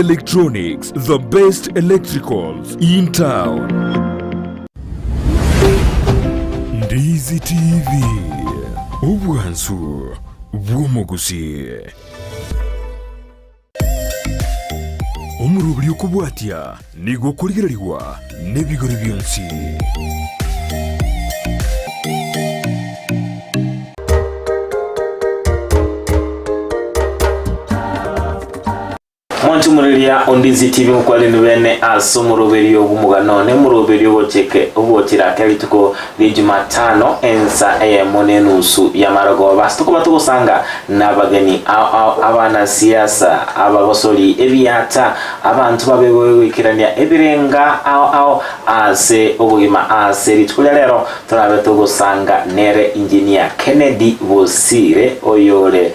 Electronics, the best electricals in town. Ndizi TV, obwansu bw'omogusi. Omoroberi okobwatia nigo okorigererigwa nebigori bionsi. Mwanche omoreria o Ndizi TV nkwarende bene ase omoroberio bw'omogano one omoroberio ogocheke ogochira kera rituko ria Jumatano ensa eyemo na enusu ya marogoba ase tokoba togosanga nabageni ao ao abanasiasa abagosori ebiata abanto babe goikerania ebirenga ao ao ase obogima ase rituko ria rero torabe togosanga nere Engineer Kennedy Bosire oyore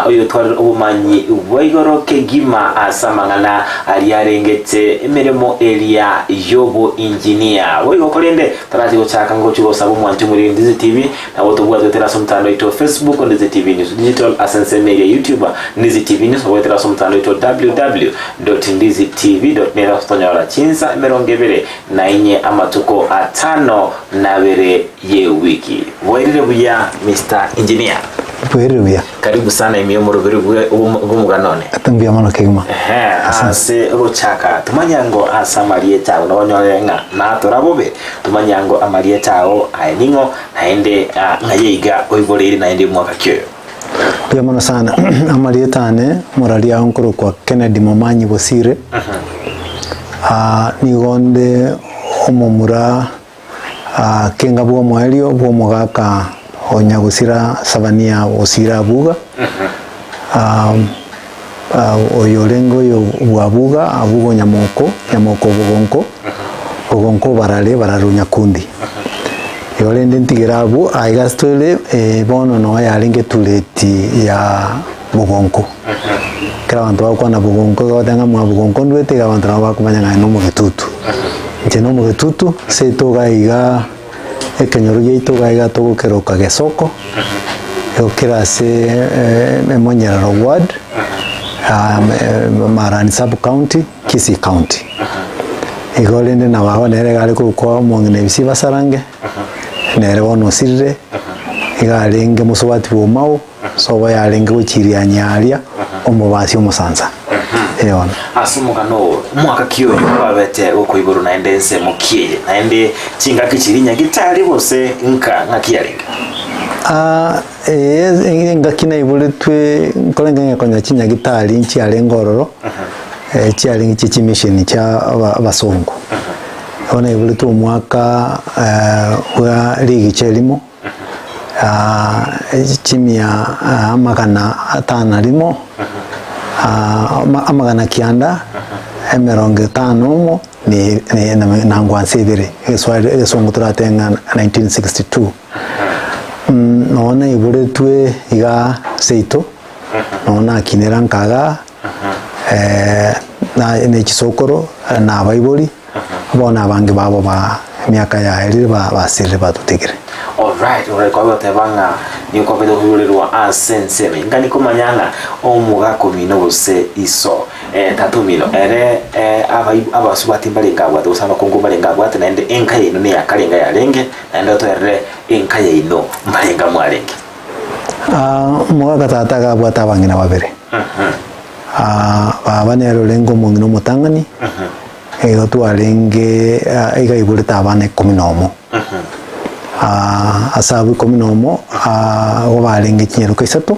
Oyotwarire obomanyi bwa igoro kegima ase amang'ana aria arengete emeremo eria y'oboinjinia. Boigo korende tarachi gochaka ngochia gosaba omwanchi omoriri Ndizi TV, nabo tobwate goetera ase omotandao oito o Facebook Ndizi TV News Digital ase ensemo eria YouTube Ndizi TV News goetera ase omotandao oito www.ndizitv.net ase tonyora chinsa 25 amatuko atano na abere y'ewiki. Bwairire buya Mister Engineer. Bwairire buya. Karibu sana ime y'omoroberi bw'omogano one. Ate mbuya mono kegima. Ehe, ase gochaka tumanye ango ase amarieta ao nonyore ng'a natora bobe, tumanye ango amarieta ao aye ning'o naende ng'aye iga oiboreire naende mwaka ki oyo. Mbuya mono sana. Amarieta ane moraria ao nkorokwa Kennedy Momanyi Bosire. Nigo nde omomura Kenga bw'omoerio bw'omogaka o nyagosira Sabania gosira Abuga, oyorenge oyo bw'Abuga, Abuga o Nyamoko, Nyamoko o Bogonko, Bogonko o Barare, Barare o Nyakundi. Igo rende ntigere abwo, aiga ase tore bono noo yarenge etureti ya Bogonko. Ekero abanto bagokwana Bogonko iga bagoteba ng'a mwa Bogonko ndwete iga abanto nabo bakomanya ng'a aye nomogetutu. Inche nomogetutu, ase etoga iga ekenyoro giaito iga iga togokeroka Gesoko, igo kere ase Emonyerero ward, Marani sub county, Kisii county. Igo rende na baba nere iga are korokwa omong'ina Ebisi Basarange, nere bono osirire, iga arenge mosubati bwa Omao. Sobo yarenge gochiria nyaria omobasi omosansa. Ee bono. Ase omogano oo, omwaka ki oyo kwabete gokoiborwa naende ensemo ki eye, naende chingaki chiria nyagitari gose nka ng'aki yarenge? Aa, ee, engaki naiboretwe nkorenge ng'a konya chinyagitari nchiarenge ororo, chiarenge chie chimisheni chia aba abasongo. Bono naiboretwe omwaka bwa rigicha erimo. chimia amagana atano na rimo, amagana kianda, emerongo etano omo, na ngwansa ibere, egeswahili egesongo toratebe ng'a 1962. Nonya naiboretwe igaa seito, nonya nakinera nka igaa, na chisokoro, na abaibori. Bono abange babo ba emiaka yaerire basirire batotigire. Alright, alright, kwabia goteba ng'a nigo kwabete koiborerwa ase ense ime. Inga nikomanya ng'a omogaka omino gose iso, eh, tata omino, ere eh, abai abasubati mbarenge abwate gose abakungu mbarenge abwate naende enka yaino neyakare enga yarenge, naende otoerere enka yaino mbarenge mwarenge. Omogaka tata iga abwate abang'ina babere. Baba nere orenge omong'ina omotang'ani, igo twarenge iga aiborete abana ikomi na omo. Ase abwo ikomi na omo, igo barenge chinyaroka isato,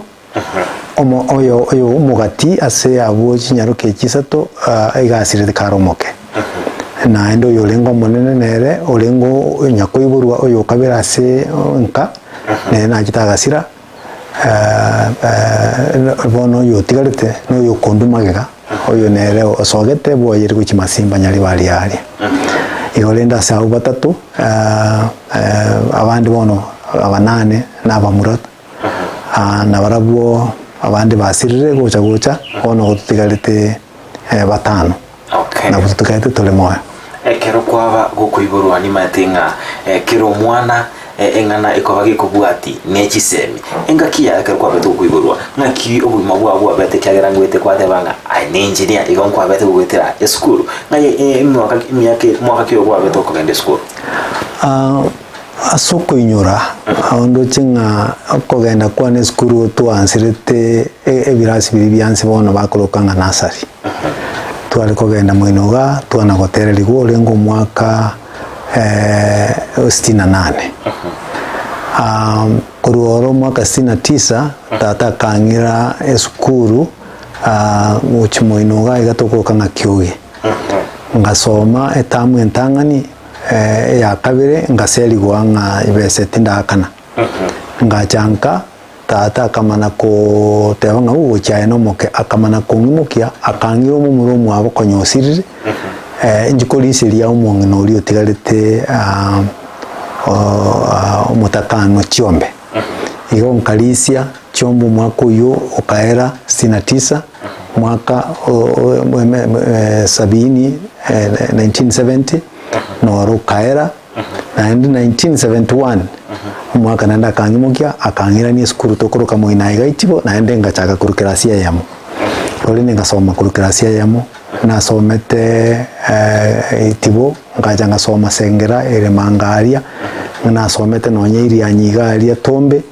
omo oyo oyo omogati ase abwo chinyaroka echi isato, iga asirete kare omoke. Naende oyo orenge omonene nere orenge onyakoiborwa oyo okabere ase nka, nere nachete agasira. Bono oyo otigarete noyo okondwa magega, oyo nere osogete bwoyeri gochia masimba nyaribo aria aria. Igo rende ase abwo batato, abande bono abanane na abamura, nabarabwo abande basirire gocha gocha, bono gototigarete batano, Okay. nabwo totigarete tore moyo. Ekero kwaba gokoiborwa nimanyete ng'a kera omwana. Eng'ana ekoba gekobwati ne chisemi. Engaki yaye ekero kwabete gokoiborwa, ng'aki obogima bwao bwabete ekiagera ngoete kwateba ng'a aye ne engineer igo nkwabete gogoetera esukuru. Ng'ai emiaka emiaka mwaka ki oyo kwabete okogenda esukuru? Ase okoinyora, nabo ndoche ng'a okogenda kwane esukuru twaanserete ebirasi biria bianse bono bakoroka ng'a nursery. Tware kogenda moino igaa, twana gotererigwa orenge omwaka sitini na nane. Korwa oro omwaka sitini na tisa, tata akang'ira esukuru gochia moino igaa iga tokoroka ng'a Kioge. Ngasoma etamu entang'ani, eya kabere ngaserigwa ng'a ebesa tindakana. Ngacha nka, tata akamana koteba ng'a ogochia aye nomoke, akamana kong'imokia, akang'ira omomura omwabo konya osirire, inche koriseria omong'ina oria otigarete omotakano chiombe. Igo nkarisia chiombe omwaka oyio okaera sitini na tisa, mwaka sabini 1970, noro okaera, naende 1971, omwaka naende akang'imokia, akang'irania esukuru tokoroka Moina iga Itibo, naende ngachaka korwa kerasi eyemo. Korende ngasoma korwa kerasi eyemo, nasomete Itibo, Nkacha ngasoma Sengera ere manga aria, ng'a nasomete nonya Irianyi iga aria Tombe,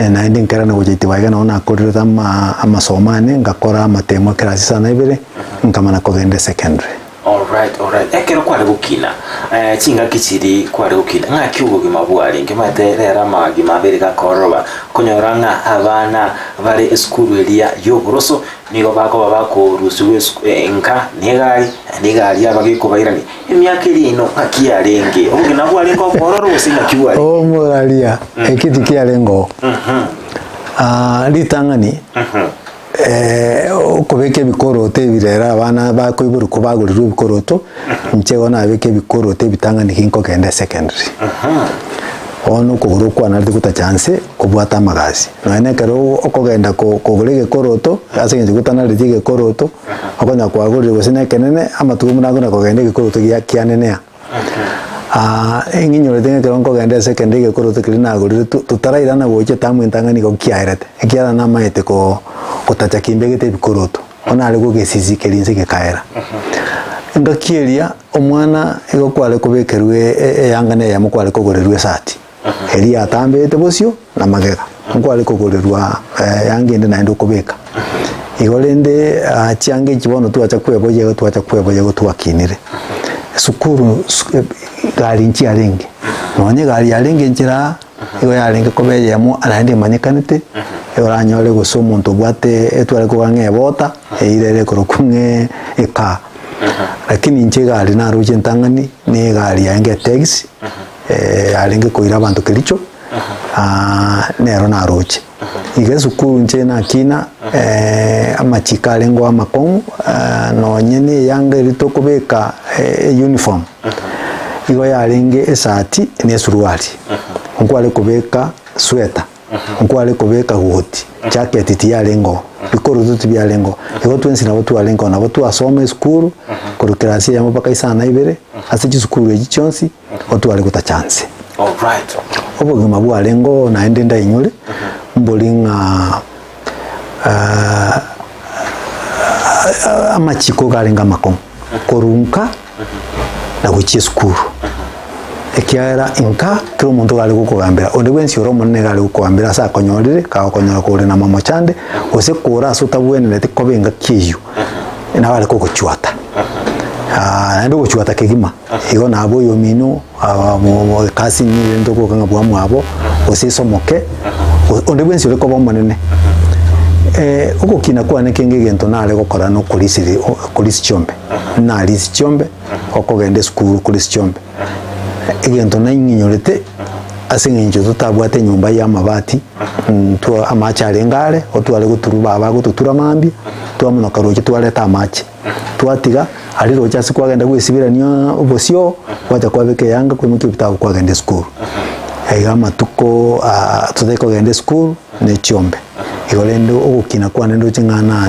naende nkerana gocha Itibo aiga nabo nakorerete ama amasomo ane, ngakora amatemo ekerasi isano na ibere, nkamana kogenda esecondary. Alright, alright. Ekero kware gokina, chingaki chiria kware gokina, ng'aki obogima bwarenge? Omanyete rero amagima abere gakororoba, okonyora ng'a abana bare esukuru eria y'oboroso, Nigo bakoba bakorusigwa enka negari, naende egari yaba gekobairania. Emiaka eria yaino ng'aki yarenge? Obogima bwarenge obororo gose ng'aki bwarenge? Omoraria, eki tikiarenge oo. Ritang'ani, okobeka ebikoroto ebi rero abana bakoiborwa kobagorirwe ebikoroto, inche igo nabeka ebikoroto ebitang'ani ginkogenda esecondary. Bono okogoro okwanarete gotacha nse, kobwate amagasi. Nonya na ekero okogenda kogora egekoroto, ase eng'encho gotanareti egekoroto, okonya kwagorire gose na ekenene, amatuko buna akona kogenda egekoroto gia kianenea. Eng'inyorete ng'a ekero nkogenda ase ekende egekoroto keria nagorire totarairana gocha etamu entang'ani igo kiaerete, ekiagera namaete ko gotacha kimbegete ebikoroto, bono nare gogesisi keria inse gekaera. Engaki eria, omwana igo kware kobekerwa eyanga na eyemo kware kogorerwa esati. Eria yatambeete bosio na magega, nkware kogorerwa eanga ende naende okobeka. Igo rende chianga echi bono twacha kweboyia igo twacha kweboyia igo twakinire. Esukuru egari nchiarenge, nonye egari yarenge enchera aa, igo yarenge koba eyemo naende emanyekanete, oranyore gose omonto obwate etware koba ng'a ebota, eira ere ekorokwa ng'a ekaa. Lakini inche egari naroche entang'ani, na egari yaenge etaxi. Yarenge koira abanto Kericho, nero naroche. Iga esukuru inche nakina, amachiko arengeo amakong'u, nonye na eyanga eria tokobeka euniform, igo yarenge esati na esuruari, nkware kobeka sweater. Nkware kobeka goti, jacket tiyarengeo, bikoroto tibiarengeo, igo twensi nabo twarengeo, nabo twasoma esukuru korwa class eyemo mpaka isano na ibere, ase chisukuru echi chionsi, igo tware gotacha nse. Alright. Obogima bwarengeo naende ndainyore, mbori ng'a amachiko iga arenge amakong'u, korwa nka na gochia esukuru. Ekiagera inka kera omonto iga are gokogambera, onde bwensi ore omonene iga are gokogambera ase akonyorire, kagokonyora kore na mamochande, gose kore ase otabwenereti koba engaki eyio, nabo are kogochwata. Naende ogochwata kegima, igo nabo oyomino ekasi nigo rende okoboka ng'a bwamwabo, gose esomoke, onde bwensi ore koba omonene. Ogokina kwane kenge egento nare gokora na okorisiria okorisia chiombe, narisia chiombe. Okogenda esukuru korisia chiombe, egento naing'inyorete ase eng'encho totabwate enyomba ya amabati, ntwa amache arenge are, otware goturwa baba agototura mambia, twamonoka roche twareta amache, twatiga aria roche ase kwagenda gwesibirania obosio, gwacha kwabeka eyanga kwaimokia ebitabu kwagenda esukuru. Iga amatuko totari kogenda esukuru na echiombe. Igo rende ogokina kwane ndoche ng'a na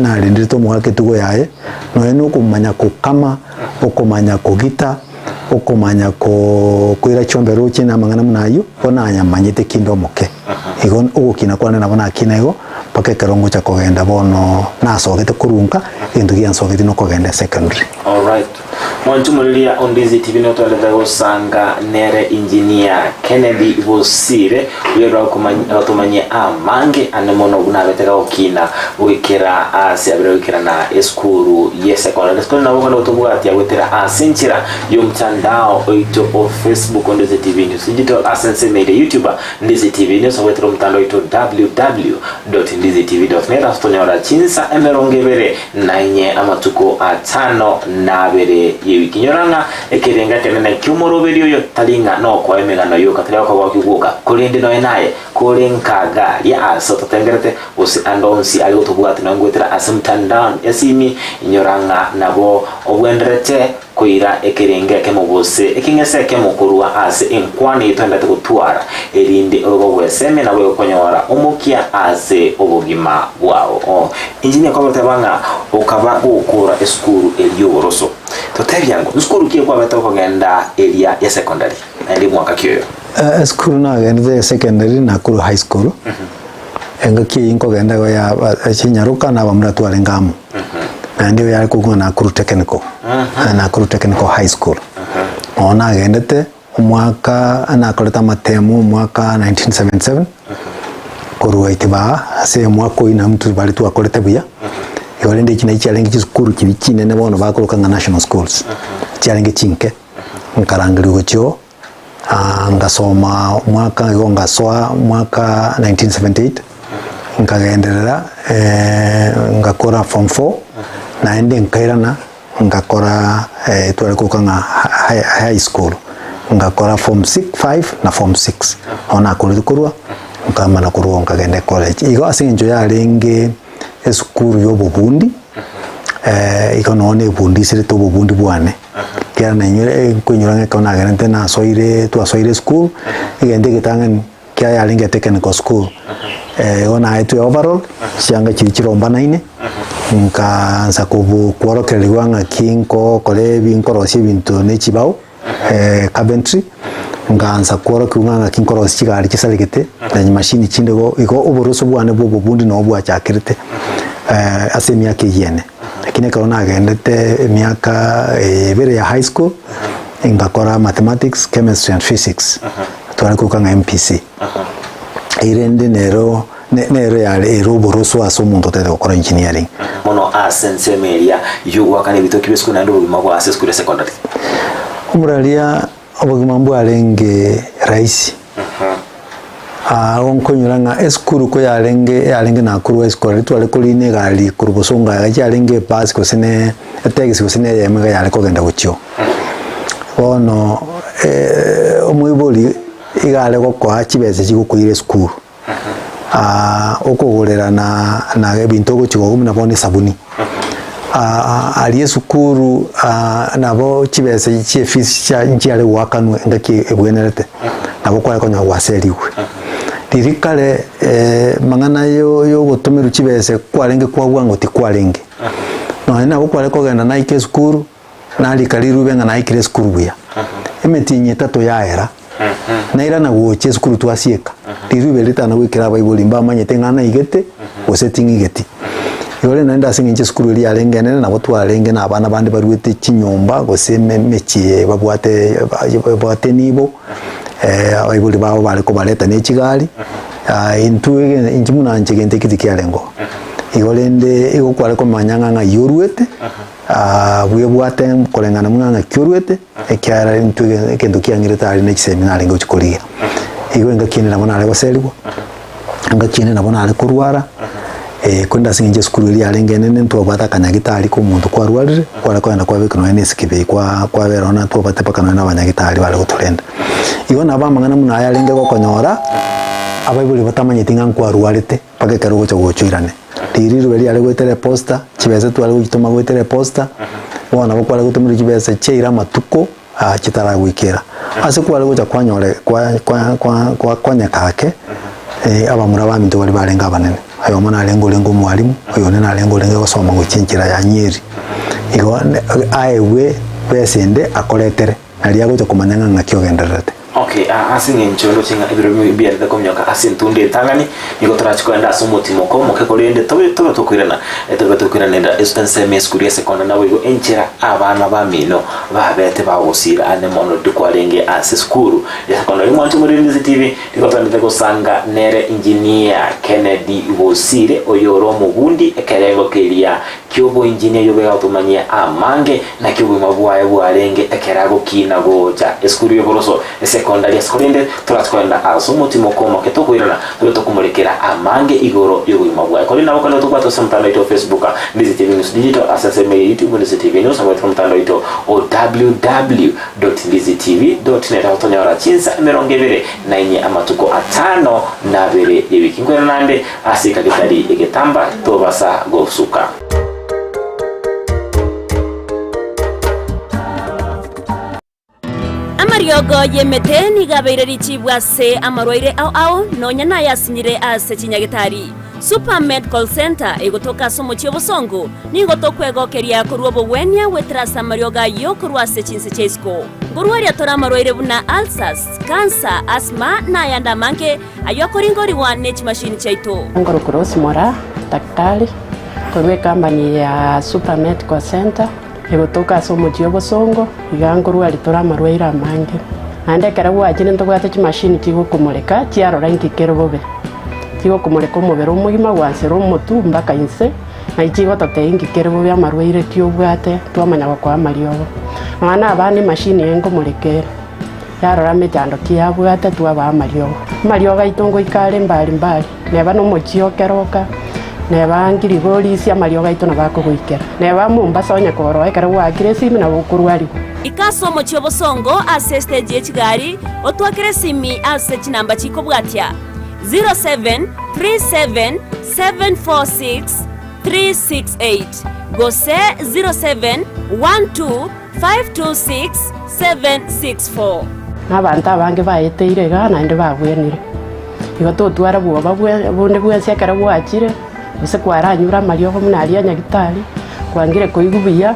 narenderete omogaka etugo yaye. Nonya nokomanya gokama, okomanya kogita, Okomanya ko koira chiombe roche na amang'ana buna ayio, bono nayamanyete kinde omoke. Igo ogokina kwane nabo nakina igo, mpaka ekero ngocha kogenda bono nasogete korwa nka, egento giansogetie nokogenda esecondary. Alright. Mwanche omoriria o Ndizi TV notwarete gosanga nere Engineer Kennedy Bosire oyo agotomanyia amange ane mono buna abete gagokina goikera ase abere goikera na esukuru ye secondary esukuru nabo okonyara gotobwatia goetera ase enchera y'omtandao oito o Facebook Ndizi TV News Digital ase ensemo ere YouTube Ndizi TV News goetera omotandao oito www.ndizitv.net ase tonyora chinsa 20 Nainye amatuko atano na abere y'ewiki. Nyora ng'a ekerengo ekenene ki'omoroberi oyo tari ng'a nokoa emegano yoka, tari okogokia gwoka, korende nonya naye kore nkaga aria aase ototengerete, gose ande onsi are gotobwata nonya ngoetera ase mtandao esimi, inyora ng'a nabo obwenderete koira ekerengo ekemo gose ekeng'ese ekemo korwa ase enkwana eyio twendete gotwara, erinde obe gogwesemia na boigo konyora omokia ase obogima bwao. Oo, inche nigo nkogoteba ng'a okaba gokora esukuru eria y'oboroso. Totebia ng'o, nsukuru ki ekwabete okogenda eria ya secondary, naende mwaka ki oyo? Esukuru nagendete ya secondary Nakuru High School, engaki eyio nkogenda igo ya chinyaroka na abamura twarenge amo. Naende igo yare kogwa Nakuru Technical, Nakuru Technical High School. Nonya nagendete omwaka nakorete amatemo omwaka 1977, korwa Itibaa ase omwaka oyio naintwe tobare twakorete buya, igo rende echi nachi chiarenge chisukuru chiria chinene bono bakoroka ng'a national schools, chiarenge chinke, nkarangerigwa gochia oo. Ngasoma omwaka igo ngasoa omwaka 1978, nkagenderera ngakora form four, naende nkairana ngakora tware koroka ng'a high school, ngakora form six five na form six, bono nakorire korwa, nkamana korwa nkagenda ecollege. Igo ase eng'encho yarenge esukuru ya obobundi, igo nonye nebundiserete obobundi bwane. Ekiagera nainyore nkoinyora ng'a ekero nagenderete nasoire twasoire esukuru, egento egetang'ani kiaye yarenge technical school, igo naetwe overall, chianga chiria chirombanaine, nkaansa kobu kworokererigwa ng'aki nkokora ebi nkorosia ebinto na echibao, carpentry, nkaansa kworokiwa ng'a ng'aki nkorosia chigari chisaregete, na chimashini chinde igo igo oboroso bwane bwa obobundi nabo bwachakerete ase emiaka eyio ene. Lakini ekero nagendete emiaka ebere ya high school, ngakora mathematics, chemistry and physics, tware koroka ng'a MPC. Erende nero nero yare ere oboroso ase omonto otagete gokora engineering. Mono ase ensemo eria y'ogoakana ebitoki b'esukuru naende obogima bwa ase esukuru ya secondary. Omoraria Obogima mbwarenge rahisi. Aa nkonyora ng'a esukuru ko yarenge yarenge Nakuru high school aria tware korina egari korwa Bosongo iga chiarenge ebus gose ne etagisi gose ne eyemo iga yare kogenda gochia oo. Bono omoibori iga are gokoa chibesa chigokoira esukuru, okogorera na na ebinto ogochi kogora buna bono esabuni. Aria esukuru nabo chibesa chia efees chia nchiare goakanwa engaki ebwenerete, nabo kware konyora gwaserigwe. Riria kare mang'ana yo yogotomerwa chibesa kwarenge kwa bwango tikwarenge, nonye nabo kware kogenda naika esukuru, narika rirube ng'a naikire esukuru buya, emetienyi etato yaera, nairana gocha esukuru twasieka, rirube ritana goikera abaibori mbamanyete ng'a naigete gose ting'igeti. Igo rende naende ase eng'encho esukuru eria yarenge enene nabo twarenge na abana bande baruete chinyomba gose eme emechie babwate babwate enibo, abaibori babo bare kobareta ne chigari, intwe ege inche buna inche gento ekio tikiarengeo. Igo rende igo kware komanya ng'a ng'ai oruete. Bwebwate koreng'ana buna ng'aki oruete, ekiagera intwe egento kiang'irete aria ne chisemi narenge gochia korigia. Igo engaki ende nabo nare goserigwa, engaki ende nabo nare korwara, korende ase eng'encho esukuru eria yarenge enene ntwabwate akanyagitari ka omonto kwarwarire, kware kogenda kwabeka nonya na esike bei kwa kwabera ororo natwabwate mpaka nonya na abanyagitari bare gotorenda. Igo nabo amang'ana buna aya arenge gokonyora, abaibori batamanyeti ng'a nkwarwarete. Mpaka ekero ogocha gocha oirane. Riria riruba riare goetera eposta, chibesa tware gochitoma goetera eposta, bono nabo kware gotomerwa chibesa chiaira amatuko aa chitaragoikera. Ase kware gocha kwanyore kwa kwa kwa kwa kwanyeka ake, abamura baminto baria barenge abanene, oyomo narenge orenge omwalimu, oyonde narenge orenge gosoma gochia enchera ya Nyeri. Igo aegwe besa ende akoretere. Nario agocha komanya ng'a ng'aki ogendererete. Okay, aa ase eng'encho ndoche ng'a ebiro bimo mbiarete kominyoka ase entunda entang'ani, nigo torache kogenda ase omotimoko omoke korende tobe tobe tokoirana tobe tokoiranera ensemo esukuru ya sekondari naboigo enchera abana bamino babete bagosira ande mono riria kwarenge ase esukuru ya sekondari. Mwanche Omoriri TV, nigo togendete gosanga nere Engineer Kennedy Bosire oyore omobundi ekerengo keria Ki'oboinjinia yobe gatomanyia amange, naki obogima bwaye bwarenge ekero agokina gocha esukuru y'oboroso, esekondari ase korende torache kogenda ase omotimoko omoke tokoirana tobe tokomorekera amange igoro y'obogima bwaye. Korende nabo kando tobwate ase omotandao oito o Facebook, Ndizi TV News Digital, ase ensemo eye YouTube, Ndizi TV News, nabo omotandao oito o www.ndizitv.net aho tonyora chinsa 24 amatuko atano na abere y'ewiki. Nkoirana naende Ase eka getari egetamba tobasa gosuka. Amariogo y'emete nigo abeire richibu ase amarwaire ao ao, nonya nayasinyire ase chinyagetari. Super Medical Centre egotoka ase omochie obosongo, nigo tokwegokeria korwa obogwenia goetera ase amariogo ayio korwa ase chinse chia isiko. Nkorwaria tore amarwaire buna ulcers, cancer, asthma na ayande amange, Ayio akoringorigwa ne chimashini chiaito. Nkorokwa Rose Moraa, daktari korwa ecompany ya Super Medical Centre egotoka ase omochie obosongo, iga nkorwaria tore amarwaire amange. Naende ekero gwachire ntobwate chimashini chigokomoreka chiarora inki kere bobe. Chigokomoreka omobere omogima gwansera omotwe mpaka inse, naye chigototebia inki kere bobe amarwaire ki obwate twamanya gokoa amariogo. Nonya na abana emashini eye nkomoreka ere. Yarora emechando ki yabwate twabaa amariogo. Amariogo aito ngoika are mbari mbari, neba nomochie o keroka, neba ngirigorisia amariogo aito nabo akogoikera. Neba Mombasa onye koroa ekero gwaakire esimi nabo okorwarigwa. Ika ase omochie obosongo ase estage ye chigari, otwakere esimi ase chinamba chikobwatia, 0737 746 368 gose 0712 526764. Na abanto abange baeteire igaa naende babwenire. Igo totwara bwoba bonde bwensi ekero gwachire, gose kwaranyure amariogo buna aria a nyagitari, kwangire koigwa buya,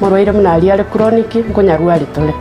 omorwaire buna aria are chronic, nkonyarwari tore.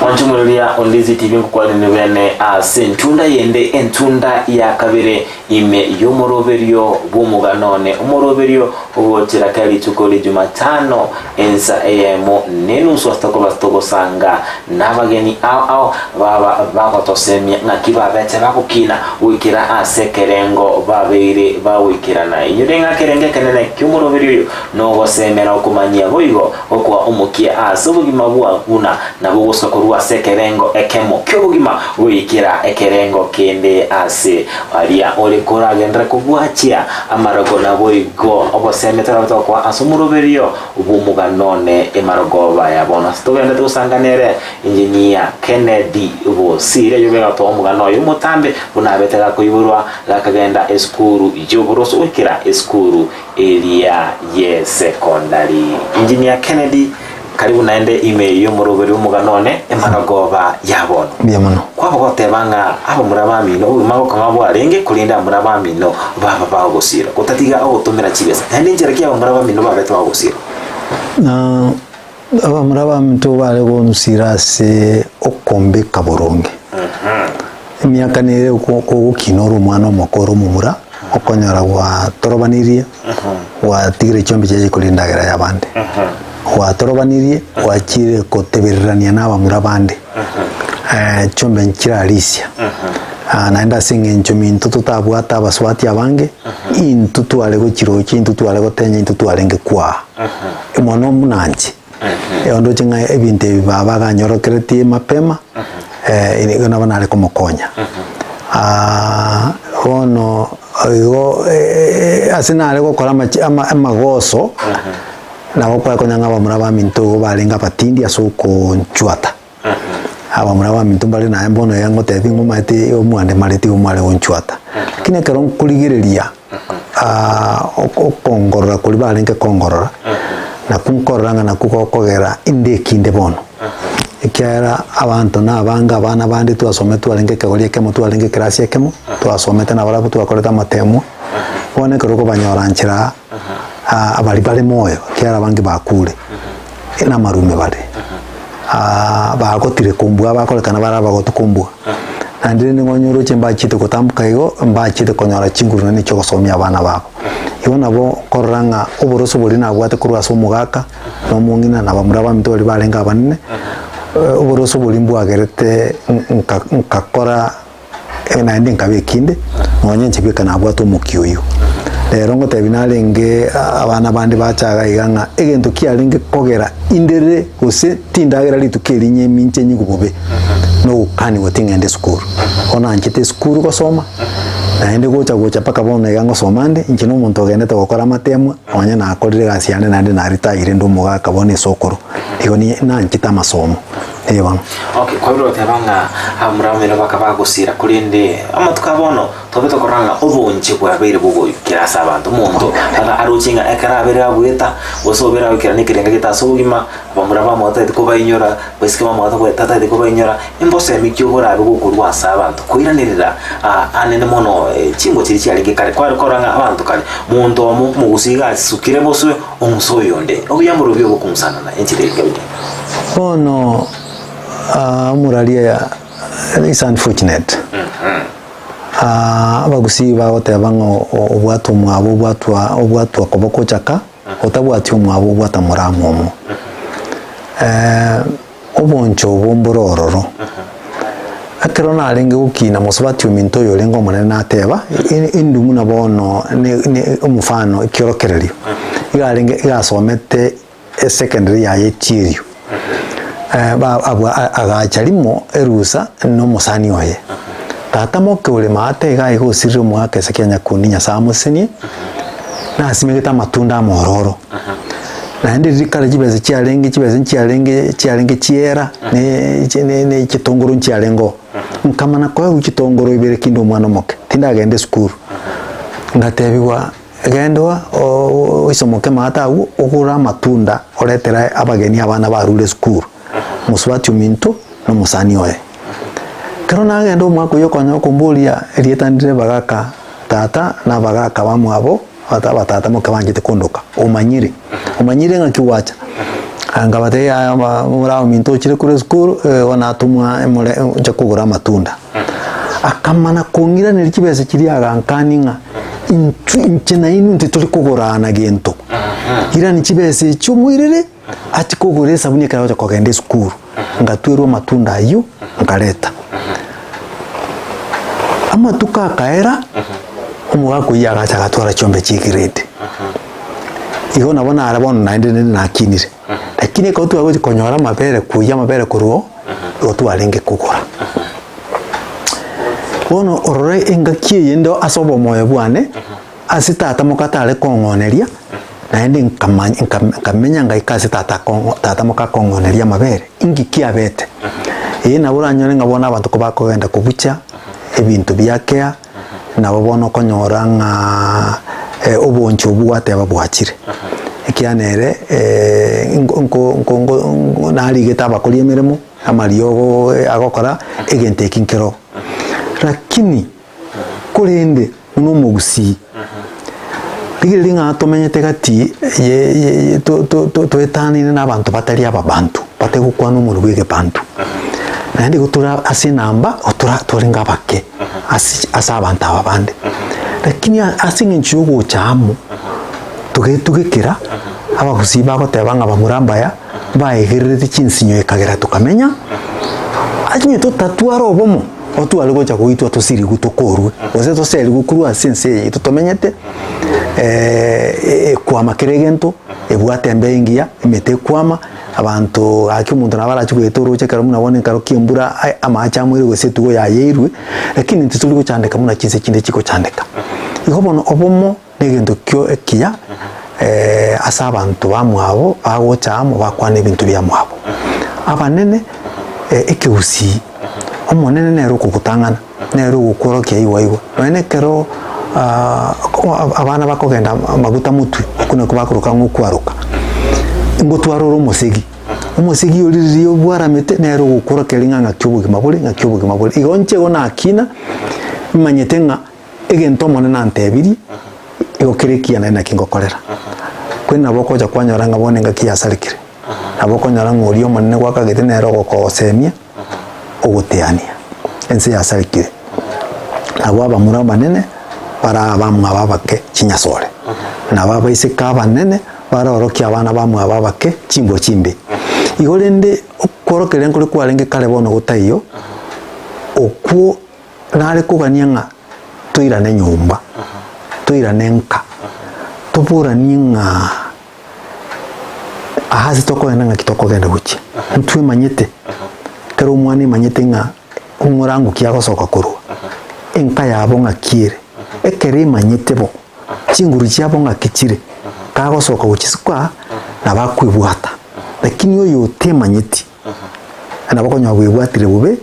Mwanche omoreria o Ndizi TV nkokwanire bene ase entunda yende entunda ya kabere ime y'omoroberio bw'omogano one omoroberio ogochera kera rituko ria Jumatano ensa eyemo nenusu ase tokoba togosanga nabageni ao ao baba bagotosemia ng'aki babete bagokina goikera ase ekerengo babeire bagoikerana inyore ng'a ekerengo ekenene ki'omoroberio oyo nogosemera okomanyia boigo Gokoa omokia ase obogima bwao buna nabo ogosuka korwa ase ekerengo ekemo ki'obogima goikera ekerengo kende ase aria ore koragenderere kobwatia amarogo naboigo obosemi torabe togokoa ase omoroberio bw'omogano one emarogoba ya bono. Ase togenderete gosanga nere Engineer Kennedy Bosire oyio obegotoa omogano oye omotambe buna abete gakoiborwa gakagenda esukuru y'oboroso goikera esukuru Eria y'esekondari. Engineer Kennedy, karibu naende ime y'omoroberi bw'omogano one, Emarogoba ya bono. Mbuya mono. Kwaba goteba ng'a abamura bamino obogima bokong'a bwarenge, korende abamura bamino baba bagosira, gotatiga ogotomera chibesa. Naende enchera ki abamura bamino babete bagosira? Na abamura baminto bare gonsira ase okombeka boronge. Emiaka nere kogokina ore omwana omoke ore omomura, okonyora gwatorobanirie, gwatigire chiombe chiaye chikoria endagera y'abande. Gwatorobanirie, gwachire kotebererania na abamura bande, chiombe nchirarisia. Naende ase eng'encho minto totabwate abasubati abange, intwe tware gochirochia, intwe tware gotenya, intwe twarenge kwaa. Mono buna inche. Ondoche ng'a ebinto ebi baba aganyorokeretie mapema, igo nabo nare komokonya. Bono igo ase nare gokora amachi ama amagoso, nabo kware konya ng'a abamura baminto igo barenge abatindi ase okonchwata. Abamura baminto mbare naye bono iga ngotebi ng'a omanyete omwandemareti igo mware gonchwata. Lakini ekero nkorigereria okongorora koria barenge kongorora, nakwo nkorora ng'a nakwo gokogera inde ekinde bono. Ekiagera abanto na abange abana bande twasomete twarenge ekegori ekemo twarenge ekerasi ekemo, twasomete nabarabwo twakorete amatemwa. Bono ekero okobanyora nchera aa abaria bare moyo, ekiagera abange bakure, namarume bare, bagotire kombua bakorekana bare abagotu kombua. Naende rende nigo onyoroche mbachiete gotamboka igo, mbachiete konyora chinguru naende chiogosomia abana babo. Igo nabo nkorora ng'a oboroso boria nabwate korwa ase omogaka, na omong'ina, na abamura baminto baria barenge abanene, oboroso boria mbwagerete nka- nkakora naende nkaba ekinde, nonye inche bweka nabwate omokia oyio. Rero ngotebi narenge abana bande bacha iga iga ng'a egento kiarenge kogera indere gose tindagera rituko eri nyeminche nyigwe bobe, nogokaniwa ting'enda esukuru. Bono nanchete esukuru gosoma, naende gocha gocha mpaka bono iga ngosoma nde, inche na omonto ogendete gokora amatemwa, nonye nakorire egasi yane naende naretire inde omogaka bono esokoro, igo ni nanchete amasomo. Ee bono. Okay, kwabeire goteba ng'a abamura bamino bakaba bagosira, korende amatuko a bono tobe tokorora ng'a obonche bwabeire bogoikera ase abanto. Omonto aka aroche ng'a ekero abeire agoeta, gose obeire agoikera na ekerengo gete ase obogima, abamura bamwabo tataeti kobainyora, abaiseke bamwabo tataeti kobainyora, embosemi ki oborabe gokorwa ase abanto koiranerera anene mono chingo chiria chiarenge kare. Kware korora ng'a abanto kare, monto omo omogusii iga asukire boswe omuse oyonde. Obuya mborobio obokong'usanana enchera eye kabere. Bono omoraria is unfortunate. Abagusii bagoteba ng'a obwate omwabo obwatwa obwatwa koboko ochaka, otabwati omwabo obwata moramo omo. Oboncho obwo mbore ororo. Ekero narenge gokina mosubati ominto oyo orenge omonene nateba, indi buna bono ne ne omofano ekiorokererio, iga arenge iga asomete esecondary yaye echirio, ba abwo agacha rimo erusa na omosani oye. Tata moke ore maate iga iga osirire omwaka ase kia nyakundi Nyasaye amosesenie, nasimegete amatunda amororo. Naende riria kare chibesa chiarenge chibesa nchiarenge chiarenge chiera ne chi ne ne chitongoro nchiarenge oo. Nkamana koegwa chitongoro ibere kinde omwana omoke, tindagenda esukuru. Ngatebiwa genda oisomoke maate agwo ogore amatunda oretere abageni abana barure esukuru, mosubati ominto na omosani oye. Ekero nagenda omwaka oyio okonya okomboria erieta ndire bagaka tata na abagaka bamwabo abatata moke banchete kondoka, omanyire, omanyire ng'aki gwacha. Nkabatebia yaya omora ominto ochire korwa esukuru igo natomwa emore nche kogora amatunda. Akamana kong'iraneria chibesa chiria agankania ng'a intwe inche na inwe ntitori kogorana gento, irani chibesa echi omoirere achie kogora esabuni ekero agocha kogenda esukuru. Ngatwerwa amatunda ayio nkareta. Amatuko akaera, omogaka oyio agacha agatwara chiombe chia egrade. Igo nabo nare bono naende nende nakinire. Lakini ekero twagochia konyora amabere koyia amabere korwa oo, igo twarenge kogora. Bono orore engaki eye inde ase obomoyo bwane, ase tata moka atare kong'oneria, naende nkamanya nka- nkamenya ngaika ase tata akong'o tata moka akong'oneria amabere, inki kiabete? Eye nabo oranyore ng'a bono abanto kobakogenda kobucha, ebinto biakea, nabo bono okonyora ng'a obonche obwo gwateba bwachire. Ekiagera ere nko nko nko nko narigete abakori emeremo, amariogo agokora, egento eki nkero. Lakini korende buna omogusii, rigereria ng'a tomenyete gati ye ye to to to toetanire na abanto batari ababantu, batari gokwana omonwe bwa egebantu. Naende igo tore ase enamba otora torenge abake ase ase abanto aba bande. Lakini ase eng'encho ya ogocha amo, togetugekera, abagusii bagoteba ng'a bamura mbaya, baegererete chinsinyo ekagera tokamenya, onye totatwara obomo, otware gocha goitwa tosirigwe tokorwe, gose toserigwe korwa ase ense eye yaito tomenyete, ekwama kera egento, ebwate embeo engiya, emete ekwama. Abanto gaki omonto nabo arache goeta oroche ekero buna bono ekero kia embura amache amoire gose etugo yayeirwe, lakini intwe tori gochandeka buna chinse chinde chigochandeka. Igo bono obomo na egento kio ekiya ase abanto bamwabo bagocha amo bakwana ebinto biamwabo. Abanene ekegusii, omonene nere okogotang'ana, nere ogokworokia igwa igwa. Nonya na ekero abana bakogenda amaguta motwe, okwo nakwo bakoroka ng'a okwaroka, ngotwara ore omosegi, omosegi oria riria obwaramete nere ogokworokereria ng'a ng'aki obogima bore, ng'aki obogima bore. Igo inche igo nakina, nimanyete ng'a egento omonene antebirie. Igo kere ekiya naende naki ngokorera. Korende nabo okocha kwanyora ng'a bono engaki yasarekire, nabo okonyora ng'a oria omonene gwakagete nere ogokosemia, ogoteania, ense yasarekire. Nabo abamura abanene bare abamwabo abake chinyasore, nabo abaiseke abanene barorokie abana bamwabo abake chimbwa chimbe. Igo rende okworokereria nkore kwarenge kare bono gotaiyo, okwo nare kogania ng'a toirane nyomba, toirane nka, toboranie ng'a ase tokogenda ng'aki tokogenda gochia, ntwemanyete, ekero omwana emanyete ng'a omorango ki agosoka korwa, enka yabo ng'aki ere, ekero emanyete bo, chinguru chiabo ng'aki chire, kagosoka gochia isiko aa, nabo akwebwata. Lakini oyo otemanyeti, nabo okonyora bwebwatire bobe,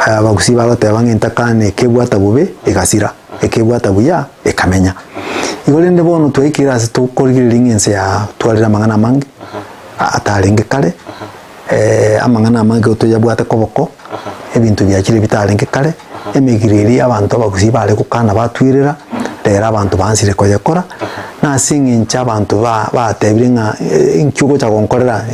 Abagusii bagoteba ng'a entakana ekebwata bobe egasira, ekebwata buya ekamenya. Igo rende bono twaikire ase tokorigereria ng'a ense yatwarire amang'ana amange atarenge kare, amang'ana amange toyabwate koboko, ebinto biachire bitarenge kare, emegiro eria abanto abagusii bare gokana batwerera, rero abanto baansire koyekora, na ase eng'encho abanto ba batebire ng'a inki ogocha gonkorera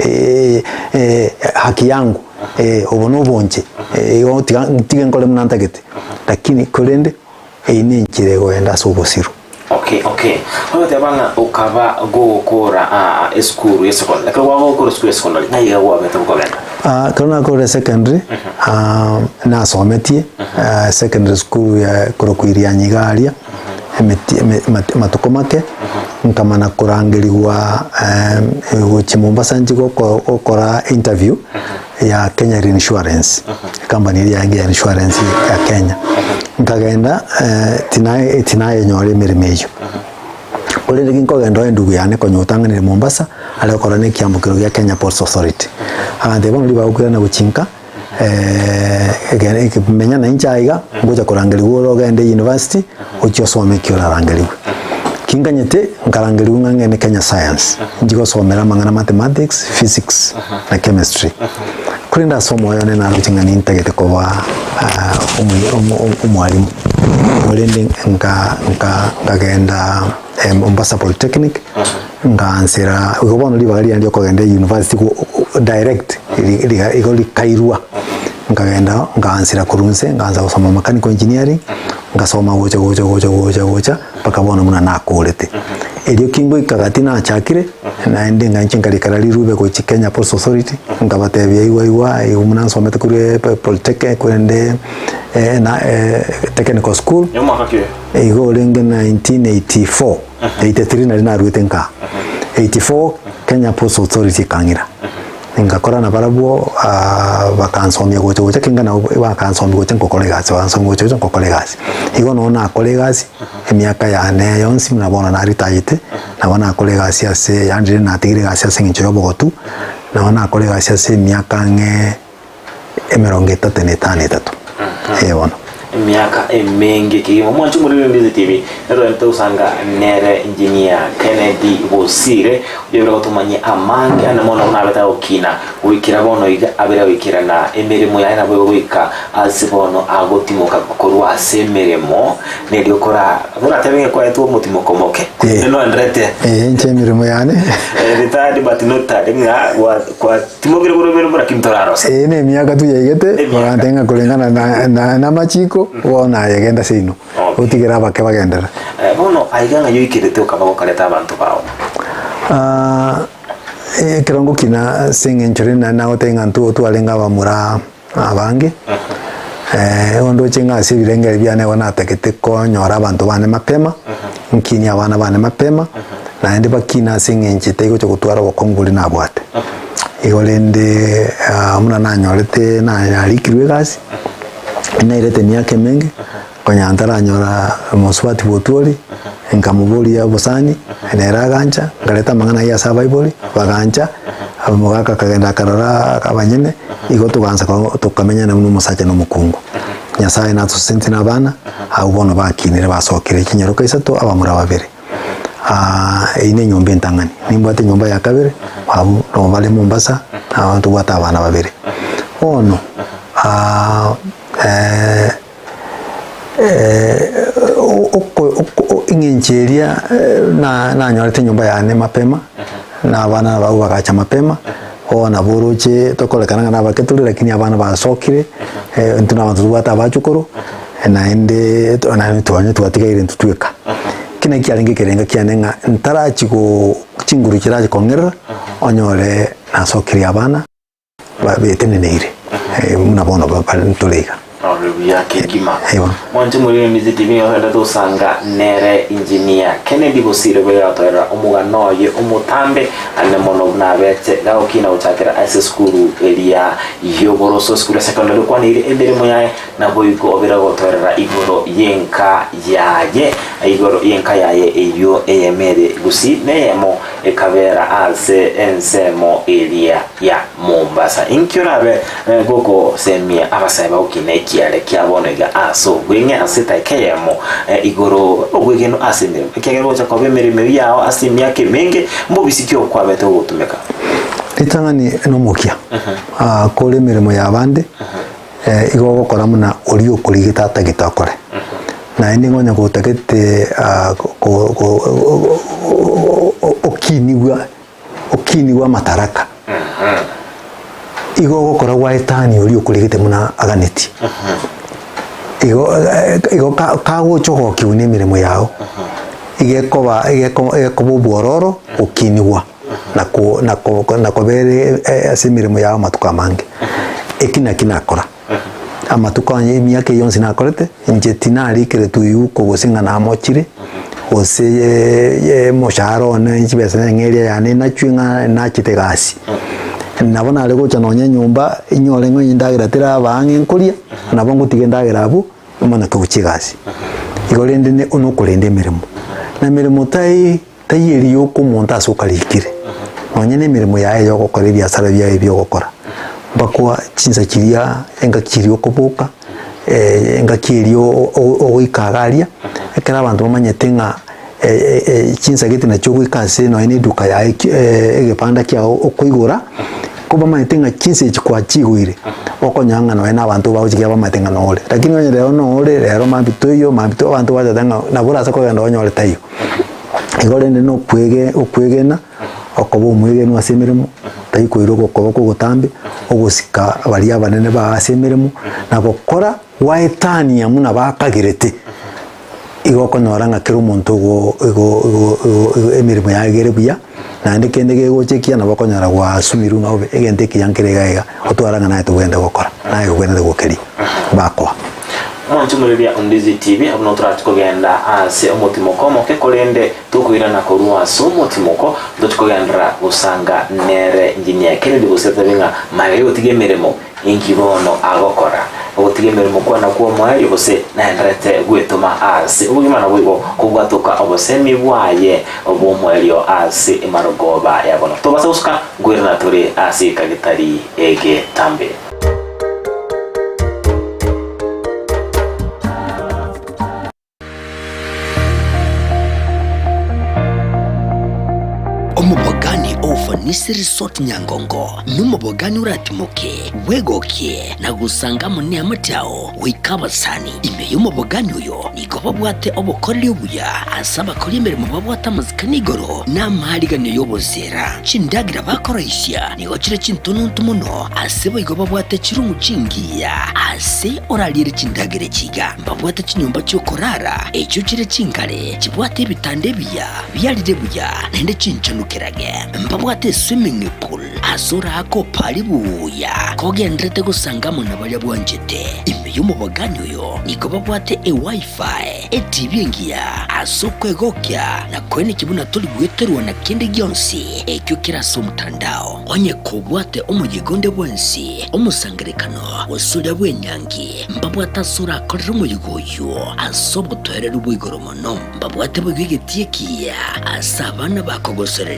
haki yangu. Eh, obo nobonche, eh, igo tiga ntige nkore buna ntagete, lakini korende eyio nenchera egoenda ase obosiru. Okay, okay. Ogoteba ng'a okaba gogokora aa esukuru ya secondary. Ekero gwagokora esukuru ya secondary, ng'ai iga gwabete gokogenda? Ah, ekero nakorire secondary, ah, nasometie ah, secondary school ya korokwa Irianyi iga aria, emeti eme amatuko make, nkamana korangerigwa gochia Mombasa nchie goko gokora interview ya Kenya Reinsurance, ecompany eria yarenge ya insurance ya Kenya. Nkagenda tina tinayenyora emeremo eywo, korende ginkogenda oye endugu yane konya otang'anire Mombasa, are gokora na ekiambokero gia Kenya Ports Authority. Agantebia bono ribaga okoirana gochia nka. Menya nainche aiga, ngocha korangerigwa ore ogende university, ochie osome eki orarangerigwe. Kinganyete, nkarangerigwa ng'a ng'ende Kenya Science, nchie gosomera amang'ana mathematics, physics na chemistry. Korende ase omoyo one naroche ng'a nintagete koba omwalimu. Korende nka nka nkagenda Mombasa Polytechnic, Ngaansera, igo bono ribaga riane riokogenda university go direct riga igo rikairwa, nkagenda ngaansera korwa inse, nkaansa gosoma mechanical engineering, ngasoma gocha gocha gocha gocha gocha mpaka bono buna nakorete. Erio kingoika gati nachakire, naende ng'a inche nkarikera rirube gochia Kenya Ports Authority, nkabatebia igwa igwa igo buna nsomete korwa polytechnic korende na technical school, Omwaka ki oyo? igo orenge 1984. 83 nari naruete nka 84 Kenya Ports Authority ekang'ira ngakora nabarabwo ah, bakansomia gocha gocha kinga nabo bakansomia gocha nkokora egasi bakansomia gocha gocha nkokora egasi igo nonye nakora egasi emiaka yane yonsi buna bono naritayete nabo nakora egasi ase yaani riria natigire egasi ase eng'encho ya obogotu nabo nakora egasi ase emiaka ang'e emerongo etato na etano etato, eh bono. Emiaka emenge kegima omwancho omoriri Mbizi TV nerorente gosanga nere engineer Kennedy Bosire oyobire gotomanyia amange ande mono buna abete agokina goikera bono iga abere goikerana emeremo yaye nabo goika ase bono agotimoka korwa ase emeremo nerio kora oratebe ng'a kwaetwe omotimoko moke Eh. noenderete Eh, inche emeremo yane retired but not tired ng'a gwa kwa Timokire korwa emeremo lakini torarosa. Eye nemiaka tuyaigete, Emiaka. korante ng'a koreng'ana na- na- namachiko, bono aye genda seino, Okay. otigere abake bagenderere. Eh, bono aiga ng'a yoikerete okaba gokareta abanto bao. Ah, ekero ngokina ase eng'encho rende naende nagotebia ng'a ntwo twarenge abamura abange, igo ndoche ng'a ase ebirengeri biane igo natagete konyora abanto bane mapema, nkinie abana bane mapema, naende bakine ase eng'encho etaigocha gotwara obokong'u boria nabwate. Igo rende buna nanyorete narikirwe egasi, nairete emiaka emenge, Konya ntaranyora omosubati bw'Otwori, nkamoboria obosani, nere agancha, nkareta amang'ana ayio ase abaibori, bagancha, omogaka akagenda akarora abanyene, igo togansa ko tokamenyana buna omosacha na omokungu. Nyasaye natosesentie na abana, abwo bono bakinire basokire chinyaroka isato abamura babere. Eyio ne enyomba entang'ani, nimbwate enyomba ya kabere, abwo nabo bare Mombasa, nabo ntobwate abana babere. Bono. oko eng'encho eria na nanyorete enyomba yane mapema, na abana nabwo bagacha mapema, bono nabo oroche tokorekana ng'a nabake tore lakini abana basokire, intwe na abanto tobwate abachokoro, naende naende twonye twatigaire intwe tweka. Eki naki kiarenge ekerenga kiane ng'a ntarachi go chinguru chirache kong'erera, onyore nasokirie abana. Beteneneire, buna bono tore iga. Ore buya kegima. Ewa. Mwanche morire Mizi TV ogenda tosanga nere engineer Kennedy Bosire bwegatoerera omogano oye omotambe ane mono buna abete gagokina gochakera ase esukuru eria y'oboroso esukuru ya secondary okwaneire emeremo yaye naboigo obere gotoerera igoro y'enka yaye igoro y'enka yaye eyio eyemere gusii neyemo Ekabera ase ensemo eria ya Mombasa. Inki orabe gogosemia abasae bagokina ekiare kia bono iga ase obweng'e ase etaika eyemo igoro obwegenu ase emeremo? Ekiagera gocha koba emeremo eyio yao ase emiaka emenge, mbobisi ki okwabete gogotumeka? Ritang'ani nomokia kore emeremo yabande igo ogokora buna oria okorigete atagete okore. Naende nigo onye gotagete okinigwa okinigwa amataraka, igo ogokora gwaetania oria okorigete buna aganetie. Igo igo kagocha ogokiwa na emeremo yago, iga ekoba iga ekoba obwororo gokinigwa na ko na ko na kobera ase emeremo yago amatuko amange. Eki naki nakora. Amatuko aya emiaka eye yonsi nakorete, inche tinarikeretwe riuko gose ng'a namochire, gose omoshahara one chibesa neng'eria yane nachwe ng'a nachete egasi. Nabo nare gocha nonye enyomba, inyore ng'a onye endagera teraba ang'e nkoria, nabo ngotiga endagera abwo, omanye kogochia egasi. Igo rende ne nokorenda emeremo, na emeremo tai taiyo eria yoka omonto ase okarikire, nonye na emeremo yaye ya ogokora ebiasara biaye bia ogokora, mpaka chinsa chiria engaki chiria okoboka, engaki eria ogoika iga aria, ekero abanto bamanyete ng'a chinsa gete nachio ogoika ase nonye na eduka yaye ki egebanda kiago okoigora, ko bamanyete ng'a chinsa echi kwachigoire, okonyora ng'a nonye na abanto bagochikia bamanyete ng'a nore. Lakini onye rero nore, rero mambia toiyo, mambia toiyo, abanto bateba ng'a nabo orase kogenda onyore taiyo. Igo rende nokwege okwegena, okoba omwegenwa ase emeremo, tari koira ogokoboko ogotambe, ogosika baria abanene bao ase emeremo, na gokora gwaetania buna bakagerete, igo okonyora ng'a kera omonto ogo igo igo igo igo emeremo yaye iga ere buya, naende kende kegocha ekiya nabo okonyora gwasumirwe ng'a obe egento ekiya nkere iga iga, otware ng'a naye tobwenerete gokora, naye obwenerete gokeria, bakoa. Mwanchumureria Ondizi TV, abwo nabo torache kogenda ase omotimoko omoke, korende tokoirana korwa ase omotimoko, ntoche kogenderera gosanga nere Engineer Kennedy gose tobe ng'a magega yogotiga emeremo inki bono agokora. Ogotiga emeremo kwane kw'omoerio gose naendererete gwetoma ase obogima naboigo kobwatoka obosemi bwaye bw'omoerio ase emarogoba ya bono. Tobasa gosuka nkoirana tore ase ekagetari egetambe. Omobogani o Ufanisi Resort Nyangongo nomobogani oratimoke, bwegokie na gosanga amo neamate ao goika abasani. Ime y'omobogani oyo nigo babwate obokoreri obuya ase abakori emeremo babwate amasikani igoro na amaariganio y'oboseera. Chindagera bakoroisia nigo chire chintononto mono ase boigo babwate chirumu chingiya ase orariere chindagera echi iga. Mbabwate chinyomba chi'okorara echio chire chingare, chibwate ebitanda ebiya biarire buya naende chinchanukerage. Mbabwate eswimming pool ase oraake opare buya kogenderete gosanga amo na baria bwanchete. Ime y'omobogani oyo nigo babwate eWiFi, eTV engiya ase okwegokia na koenekia buna tori gweterwa na kende gionsi ekio kere ase omotandao. Onye kobwate omoyega onde bwensi, omosangererekano, gose oria bw'enyangi, Mbabwate ase orakorere omoyega oyio ase obotoereru bwa igoro mono. Mbabwate boigo egetii ekiya ase abana bakogosereria.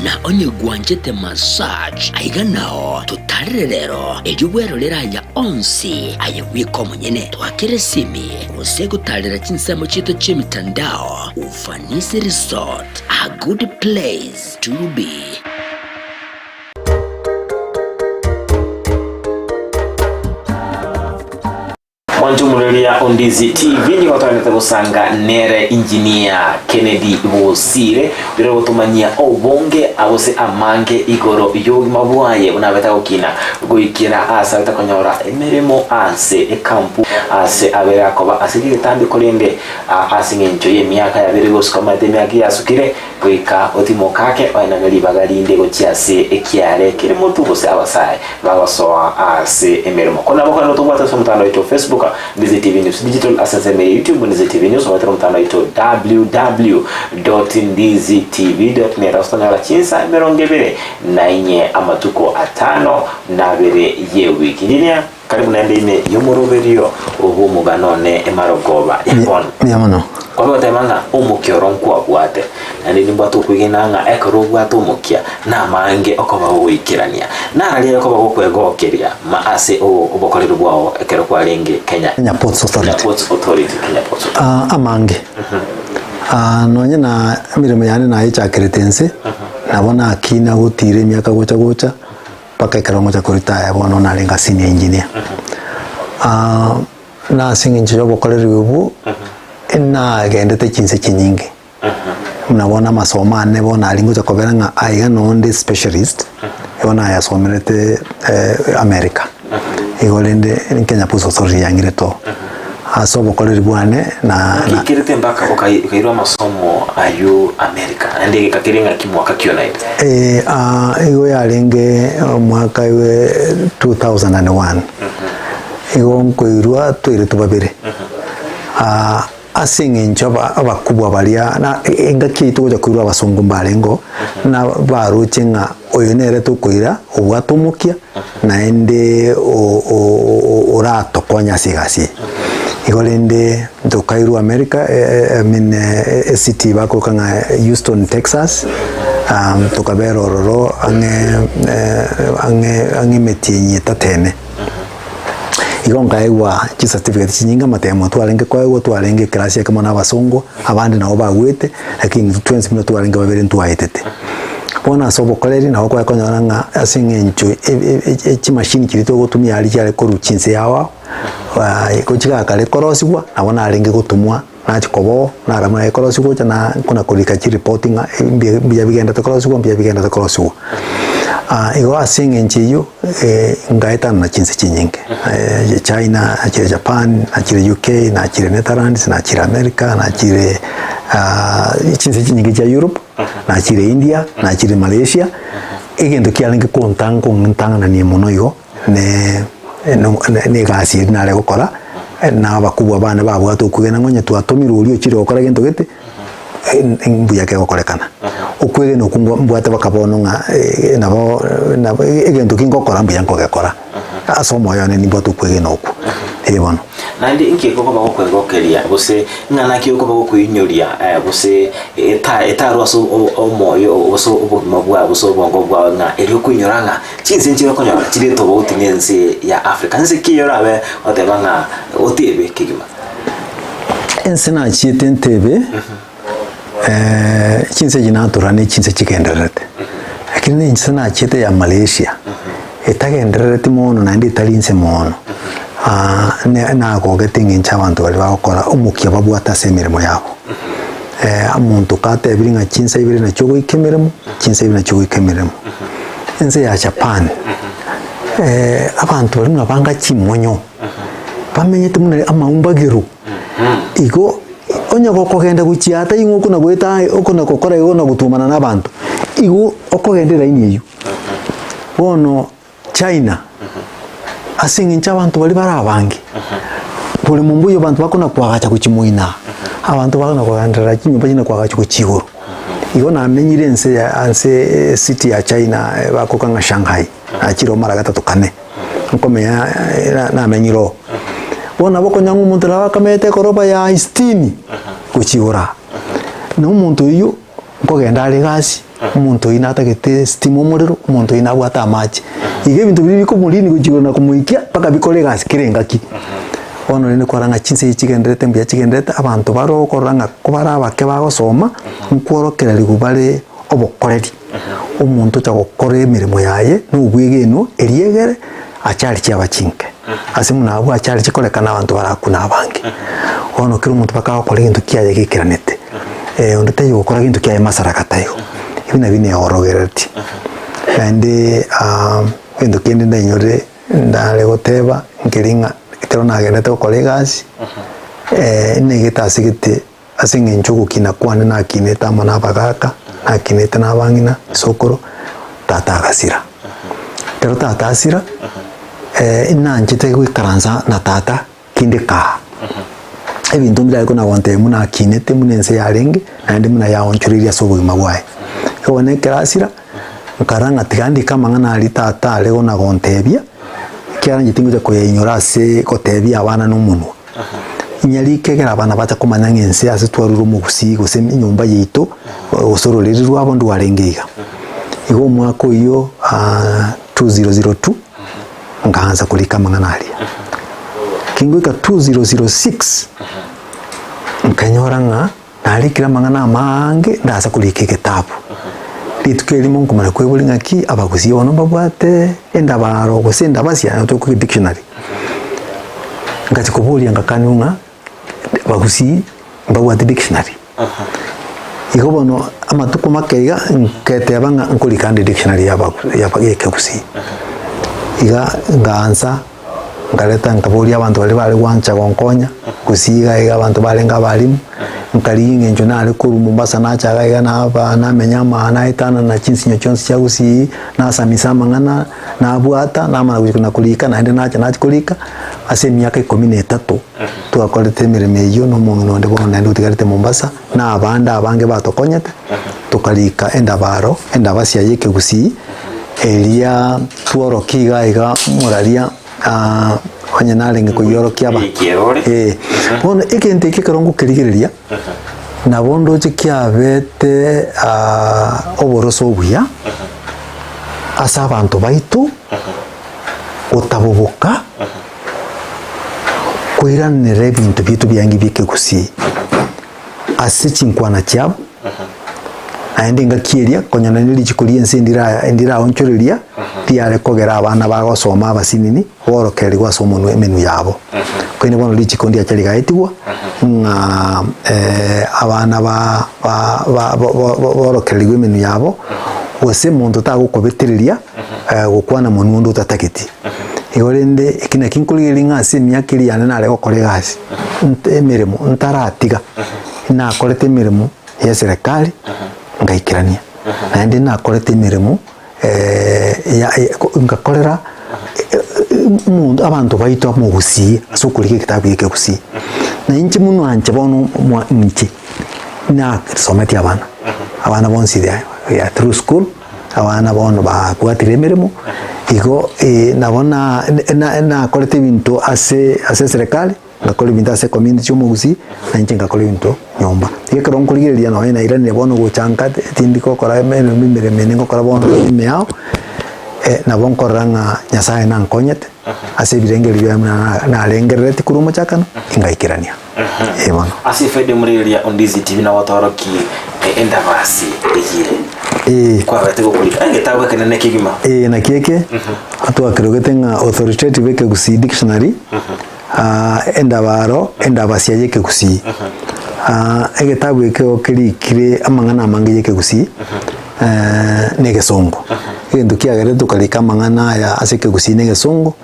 Na onye gwanchete massage, aiga nao totarere rero, erio bwerorere aya onsi aye bweka omonyene. Twakere esimi gose gotarera chinsemo chiaito chi'emitandao. Ufanisi Resort, a good place to be. Mwanche omoreria o Ndizi TV nigo togenderete gosanga nere Engineer Kennedy Bosire oyore gotomanyia obonge gose amange igoro y'obogima bwaye buna abete agokina goikera ase abete konyora emeremo ase ekampu ase abere akoba ase rigetambe korende ase eng'encho y'emiaka yabere gosuka omanyete emiaka eyasukire Goika otimoke ake oenane ribaga rinde gochia ase ekiaare kere motu gose abasae bagosoa ase emeremo. Korende nabo korende tobwate ase omotandao oito o Facebook, Ndizi TV News Digital, ase ensemo ya YouTube, Ndizi TV News, obwate omotandao oito www.ndizitv.net ase tonyora chinsa emerongo ebere na inye amatuko atano na abere y'ewiki. Engineer, Karibu naende ime y'omoroberio bw'omogano one emarogoba ya bono. Mbuya mono. Kwabe goteba ng'a omokia oro nkwabwate, naende nimbwate okwegena ng'a ekero obwate omokia namange okoba gogoikerania, nararia okoba gokwegokeria ma ase obokoreri bwao ekero kwarenge Kenya Kenya Ports Authority. Kenya Ports Authority, Kenya Ports Authority. Ah, amange. Ah, nonye na emeremo yane nayechakerete inse, nabo nakina gotira emiaka gocha gocha, Mpaka ekero ngocha koritaya bono narenge senior engineer. Na ase eng'encho ya obokoreri obwo, nagendete chinse chinyinge. Buna bono amasomo ane bono aria ngocha kobera ng'a aiga nonde specialist, igo nayasomerete America. Igo rende Kenya Ports Authority yang'irete oo. Ase obokoreri bwane na. Naki mpaka okairwa amasomo ayio America, naende egeka keria ng'aki mwaka ki onaete? Eh, ah, igo yarenge omwaka iwe 2001 igo nkoirwa twairetwe babere Ah, ase eng'encho aba- abakubwa baria na engaki eyio togocha koirwa abasongo mbarengeo, na baroche ng'a oyo nere tokoira obwate omokia. Naende oratokonye ase egasi eye. Igo rende tokairwa America, I mean ecity bakoroka ng'a Houston Texas, tokabera ororo ang'e ang'e ang'e emetienyi etato ene. Igo nkaegwa chicertificate chinyinge amatemo twarenge koegwa twarenge eclass ekemo na abasongo, abande nabo bagwete, lakini intwe twensi buna twarenge babere ntwaetete. Bono ase obokoreri nabo kware konyora ng'a ase eng'encho chimashini chiria togotumia aria chiare korwa chinse yao aa, gochigakare korosigwa, nabo narenge gotumwa nachia koboo, naramwa naye korosigwa gocha na kona korika chiripoti ng'a mbuya mbuya bigendete korosigwa mbuya bigendete korosigwa. Igo ase eng'encho eyio, ngaetana chinse chinyinge, China, nachire Japan, nachire UK, nachire Netherlands, nachire America, nachire chinse chinyinge chia Europe. Nachire India, nachire Malaysia, egento kiarenge kontang kong'tang'anania mono igo, ne ne egasi eria nare gokora, na abakubwa bane babwate okwegena ng'a onye twatomirwe oria ochire gokora egento gete, mbuya kegokorekana. Okwegena okwo mbwa mbwate mpaka bono ng'a nabo nabo egento ki ngokora mbuya nkogekora, ase omoyo one nimbwate okwegena okwo, eh bono. Naende inki gekoba gokwegokeria, gose ing'ana ki okoba gokoinyoria, gose eta etarwe ase omoyo oo, gose obogima bwao, gose obongo bwao ng'a erio okoinyora ng'a chinse nchire okonyora chire tobauti na ense ya Africa. Nse ki orabe goteba ng'a otebe kegima? Ense nachiete ntebe, chinse echi natura ne chinse chigendererete, lakini ense nachiete ya Malaysia, etagenderereti mono naende etari inse mono, nagogete eng'encho abanto baria bagokora omokia babwate ase emeremo yabo. Omonto katebirie ng'a chinsa ibere nachio ogoika emeremo, chinsa ibere nachio ogoika emeremo. Ense ya Japan, abanto baria buna banga chimonyo, bamenyete buna amaumbagero, igo onye gokogenda gochia ata ing'o okona goeta aye okona gokora igo na gotuomana na abanto, igo okogenda eraini eywo. Bono China, ase eng'encho abanto baria bare abange, bore momboyo abanto bakona koagacha gochia moino aa, abanto bakona kogenderera chinyomba chinde koagacha gochia igoro. Igo namenyire ense ya ase ecity ya China bakoka ng'a Shanghai, nachire mara gatato kane, nkomenya namenyire oo. Bono nabo okonyora ng'a omonto nabo akamete ekoroba ya sitini gochia igoro aa, na omonto oyio nkogenda are egasi. Omonto oyio natagete esitima omorero, omonto oyio nabwate amache. Iga ebinto biria bikomorini gochia igoro na komoikia mpaka bikore egasi kera engaki. Bono rende kwarora ng'a chinsa echi chigendererete mbuya chigendererete, abanto bare okorora ng'a kobare abake bagosoma, nkworokererigwa bare obokoreri. Omonto ocha gokora emeremo yaye na obwegenwa, erio egere achari chiaba chinke. Ase buna abwo achare chikorekana abanto barakune abange. Bono kera omonto mpaka agokora egento kiaye geikeranete. Onde taiyo ogokora gento kiaye masaraka taigo. Ebi nabio neorogereretie. Naende egento kende ndainyore ndare goteba nkeri ng'a ekero nagendete gokora egasi, negete ase gete ase eng'encho ogokina kwane nakinete amo na abagaka, nakinete na abang'ina, esokoro, tata agasira. Ekero tata asira, inanchete goikaransa na tata kinde kaa. Ebinto mbirare kona gontebia buna akinete, buna ense yarenge, naende buna yaonchoreirie ase obogima bwaye. Igo bono ekero asira, nkarora ng'a tiga ndike amang'ana aria tata are kona gontebia, ekiagera inche tingocha koyainyora ase gotebia abana na omonwa. Inyarike ekero abana bacha komanya ng'a ense ase twarure omogusii gose enyomba yaito, gose ororeri rwabo ndwarenge iga. Igo omwaka oyio 2002, nkaansa korika amang'ana aria. Kingoika 2006, nkanyora ng'a narikire amang'ana amaange ndase korika egetabu. Rituko erimo nkomanya kweboria ng'aki abagusii bono mbabwate endabaro gose endabasia nabo tokoigwa dictionary. Ngachia koboria ngakaniwa ng'a abagusii mbabwate dictionary. Igo bono amatuko make iga nketeba ng'a nkorika ande dictionary ya abagu ya ya ekegusii. Iga ngaansa nkareta nkaboria abanto baria bare gwancha gonkonya, gusii iga iga abanto barenge abalimu, nkarigia eng'encho nare korwa Mombasa nacha iga iga naba namenya ama naetanana chinsinyo chionsi chia gusii, nasamisa amang'ana, nabwata, namana gochia na korika naende nacha nachia korika, ase emiaka ikomi na etato. Twakorete emeremo eyio na omong'ina onde bono naende otigarete Mombasa, na abande abange batokonyete, tokarika endabaro, endabasia ya ekegusii, eria tworokia iga iga moraria onye narenge koyiorokia aba eh. Bono egento eke ekero ngokerigereria, nabo ndoche kiabete oboroso obuya, ase abanto baito, gotaboboka. Koiranera ebinto biaito biange bi'ekegusii ase chinkwana chiabo, naende engaki eria konya naende richiko ri'ense ndira ndiraonchoreria riare kogera abana bagosoma abasinini borokererigwe ase omonwe emenwa yabo. Korende bono richiko ndiacha rigaetigwa ng'a abana ba ba ba bo bo borokererigwe emenwa yabo, gose monto tagokobetereria gokwana monwe onde otatageti. Igo rende eki naki nkorigereria ng'a ase emiaka eria yane nare gokora egasi, nte emeremo ntaratiga, nakorete emeremo ya eserekari ngaikerania, naende nakorete emeremo ya ngakorera omonto abanto baito omogusii ase okorigia egetabu geke gusii. Na inche mono anche bono mwa inche, nasometie abana, abana bonsi they are through school. Abana bono babwatire emeremo, igo nabo na na nakorete ebinto ase ase eserekari, ngakora ebinto ase ecommunity y'omogusii, na inche ngakora ebinto nyomba. Igo ekero nkorigereria nonye nairanire bono gocha nka tindi gokora emeremo emeremo ende ngokora bono emeao, nabo nkorora ng'a Nyasaye nankonyete, ase ebirengererio biaye buna na narengereretie korwa omochakano, ingaikerania. Ee bono. Ase efaida omorigereria Ondizi TV nagotorokie endabasi eye Ee. kwabete gokorika egetabu ekenene kegima. Ee naki eke twakerogete ng'a authoritative ekegusii dictionary endabaro endabasia ya ekegusii. Egetabu eke igo kerikire amang'ana amange ya ekegusii na egesongo. Egento kiagerete tokarika amang'ana aya ase ekegusii na egesongo.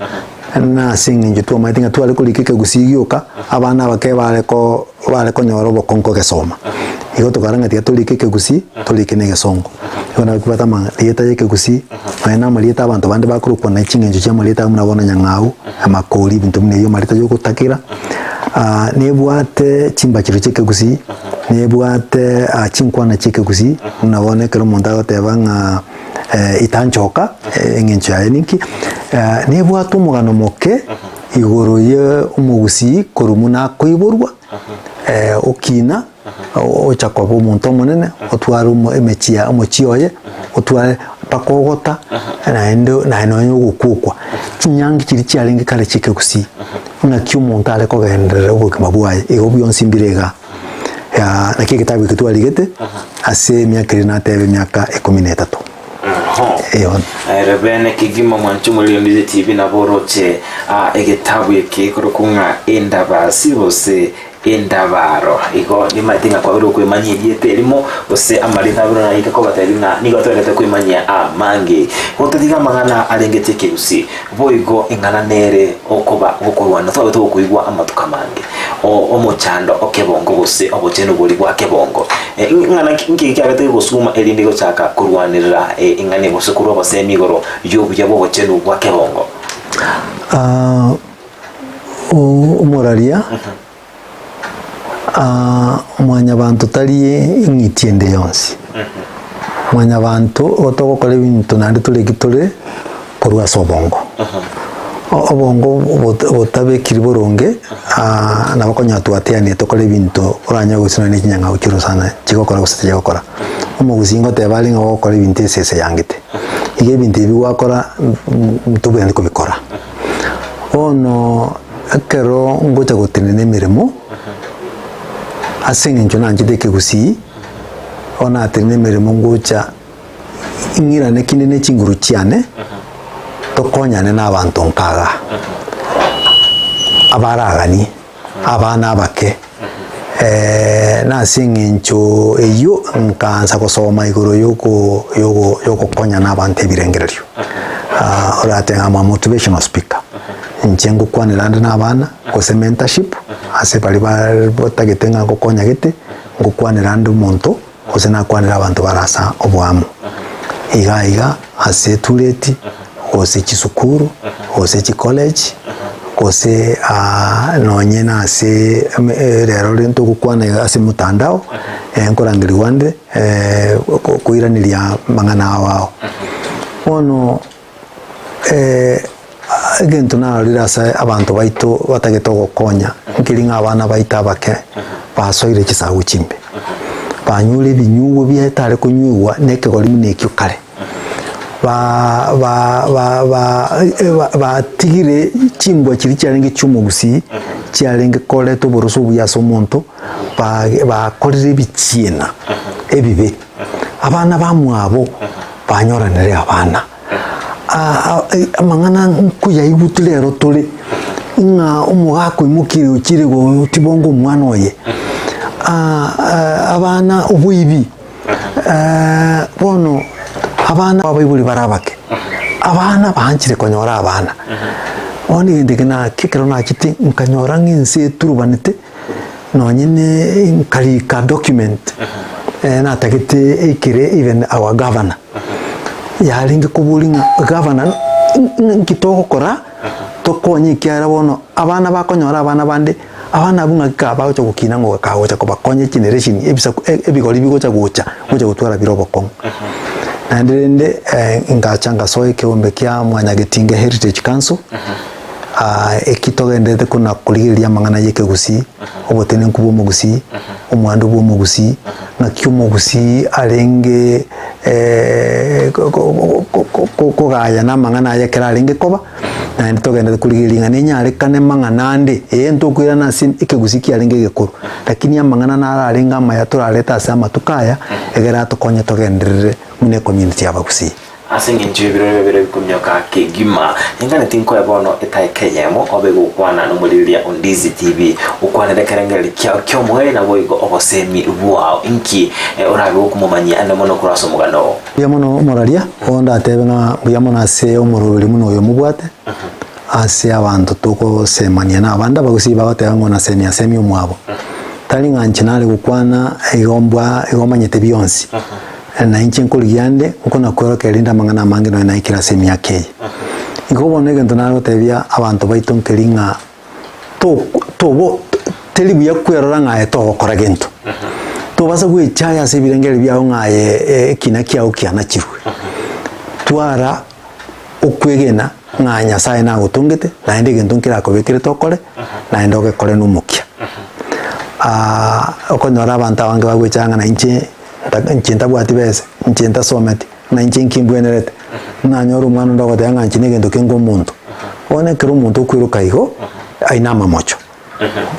Na ase engencho twamanyete ng'a tware korika ekegusii gioka, abana abake bare ko bare konyora obokong'u kogesoma. Igo tokarora ng'a tiga torike ekegusii, torike na egesongo. Igo nabo kebwate amarieta ya ekegusii, nonya na amarieta abanto bande bakorokwa na ching'encho chia amarieta buna bono Nyang'au, Makori, ebinto buna ebio amarieta ya ogotakera. Nebwate chimbachero chia ekegusii, nebwate chinkwana chia ekegusii, buna bono ekero omonto agoteba ng'a. Itanchoka, eng'encho yaye ninki? Nebwate omogano moke igoro ye omogusii korwa buna akoiborwa, okina, ocha koba omonto omonene, otware omo emechie ya omochie oye, otware mpaka ogota, naende naye nonye ogokwa okwa. Chinyangi chiria chiarenge kare chia ekegusii, naki omonto are kogenderera obogima bwaye, igo bionsi mbire igaa. Naki egetabu eke twarigete ase emiaka eria nateba emiaka ikomi na etato. Ororo. Eeh. Ere bene kegima mwanche omoriri TV nabo oroche ah, egetabu eke ekorokwa ng'a Endabasi gose Endabaro. Igo nimanyete ng'a kwabeire okoimanyia erieta erimo gose amarieta abere naike kobatebi ng'a nigo twerete koimanyia amange. Gotatiga amang'ana arengete ekegusii, boigo eng'ana nere okoba gokorwana twabete gokoigwa amatuko amange. O omochando o kebongo gose obochenu boria bwa kebongo. Ing'ana ki nki kiabete gegosuma erinde gochaka korwanerera eng'ana gose korwa obosemi igoro y'obuya bw'obochenu bwa kebongo? Omoraria, mwanyabanto tari eng'iti ende yonsi. Mwanyabanto igo togokora ebinto naende tore eki tore korwa ase obongo. Obongo botabekiri boronge nabo okonyora twateanire tokore ebinto oranyore gose nonye ne chinyang'au chiria sana chigokora gose tichigokora. Omogusii ngoteba are ng'a ogokora ebinto esese yangete. Igo ebinto ebi gwakora ntobwenereti kobikora. Bono ekero ngocha gotenena emeremo, ase eng'encho nanchete ekegusii, bono natenena emeremo ngocha ing'irane kinde ne chinguru chiane, tokonyane na abanto nkaga, abaraganie, abana abake, na ase eng'encho eyio nkaansa gosoma igoro yoko yoko yogokonyana abanto ebirengererio. Oratebe ng'a I'm a motivational speaker, inche ngokwanera ande na abana, gose mentorship, ase baria ba batagete ng'a ngokonya gete, ngokwanera ande omonto, gose nakwanera abanto bare ase oboamo. Iga iga ase etureti, gose chisukuru, gose chicollege, gose nonye na ase rero rende togokwana iga ase mtandao, nkorangerigwa nde koiraneria amang'ana ao ao. Bono egento narorire ase abanto baito batagete ogokonya, nkeri ng'a abana baito abake basoire chisagu chimbe, banyure ebinyugwa biatare konywigwa na ekegori buna ekio kare, ba ba ba ba batigire chimbwa chiria chiarenge chia omogusii, chiarenge koreta oboroso obuya ase omonto, bakorire ebichiena ebibe, abana bamwabo banyoranire abana. Amang'ana nkoyaigwete rero tore, ng'a omogaka oimokire ochire gotibonga omwana oye, abana oboibi, bono abana abaibori bare abake, abana baanchire konyora abana. Bono egento eke naki ekero nachete nkanyora ng'a ense eturubanete, nonye ne nkarika document, natagete eikere even our governor. Yarenge koboria ng'a gavana nki togokora tokonye ekiagera bono abana bakonyora abana bande, abana abwo ng'aki ka bagocha gokina ng'o kagocha kobakonya egeneration ebisaku ebigori bigocha gocha, gocha gotwara bire obokong'u. Naende rende ngacha ngasoa ekeombe kia Mwanyagetinge Heritage Council, eki togenderete kona korigereria amang'ana ya ekegusii, obotenenku bwa omogusii, omwando bwa omogusii, ng'aki omogusii arenge kogaya na amang'ana aye ekero arenge koba, naende togenderete korigereria ng'a nenyarekane mang'ana ande, ee ntokoirana ase ekegusii kiarenge egekoro, lakini amang'ana naro arenge amaya torarete ase amatuko aya, egere atokonye togenderere buna ecommunity ya abagusii. Ase engencho y'ebirori bibere bikomioka kegima, ningane tinkoe bono etaika eyemo obe gokwana nomorireria o Ndizi TV, okwanere ekerengererio kiao ki'omoerio naboigo obosemi bwao. Inki orabe gokomomanyia ande mono korwa ase omogano oo? Mbuya mono omoraria, bono ndatebe ng'a mbuya mono ase omoroberi buna oyo mobwate, ase abanto togosemania na abande abagusii bagoteba ng'a onasemia semia omwabo. Tari ng'a inche nare gokwana igo mbwa igo omanyete bionsi. Na inche nkorigia ande, nkonakweroka erinde amang'ana amange nonya naikire ase emiaka eye. Igo bono egento nagotebia abanto baito nkeri ng'a to tobo teri buya kwerora ng'a aye togokora gento. Tobasa gwechaya ase ebirengererio biago ng'a aye ekina kiago kianachirwe. Twara okwegena ng'a Nyasaye nagotongete, naende egento nkerakobekerete okore, naende ogekore nomokia. Okonyora abanto abange bagwechaya ng'a nainche Inche ntabwati besa, inche ntasometi, ng'a inche inki mbwenerete? Nanyore omwana onde ogoteba ng'a inche negento kenge omonto. Bono ekero omonto okweroka igo, aye namamocho.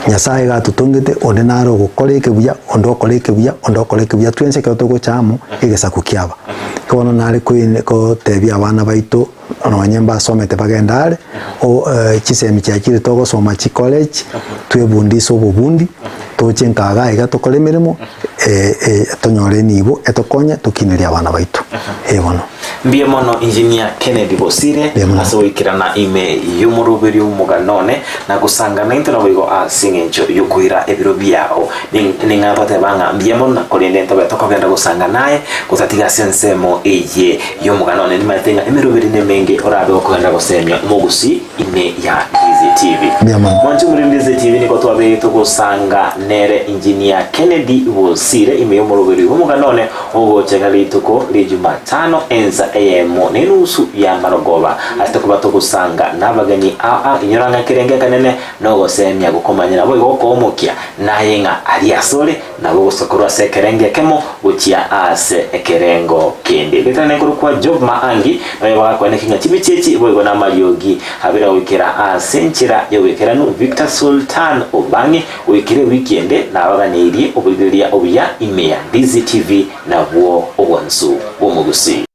Nyasae iga atotongete, onde nare ogokora eke buya, onde okora eke buya, onde okora eke buya, twensi ekero togocha amo, egesaku kiaba. Igo bono nare koine kotebia abana baito nonye mbasomete bagende are, o chisemi chiachire togosoma chicollege, twebundise obobundi, toche nka iga iga tokore emeremo, tonyore enibo etokonye tokinerie abana baito. Ee bono. Mbuya mono Engineer Kennedy Bosire Mbuya mono. ase goikerana ime y'omoroberio bw'omogano one na gosangana intwe naboigo ase eng'encho y'okoira ebiro biao. Ning- Ning'a twateba ng'a mbuya mono na korende ntobe tokogenda gosanga naye gotatiga ase ensemo eye y'omogano one. Nimanyete ng'a emeroberi nemenge orabe gokogenda gosemia omogusii ime ya Ndizi TV. Mbuya mono. Mwanche omoriri Ndizi TV nigo twabeire togosanga nere Engineer Kennedy Bosire ime y'omoroberio bw'omogano one Ogochaka rituko ria Jumatano ensa eyemo na enusu y'amarogoba, ase tokoba togosanga nabageni aa, inyora ng'a ekerengo ekenene nogosemia gokomanya naboigo gokoomokia, naye ng'a aria asore nabo ogosoka korwa ase ekerengo ekemo gochia ase ekerengo kende. Getana nekorokwa Job Maangi, noyo bagakoeneki ng'a chimichi echi boigo namariogi abere goikera ase enchera y'oboikeranu Victor Sultan Obang'e Goikera ewiki ende nabaganeirie oborigereria obuya ime ya Ndizi TV nabwo obwansu bw'omogusii.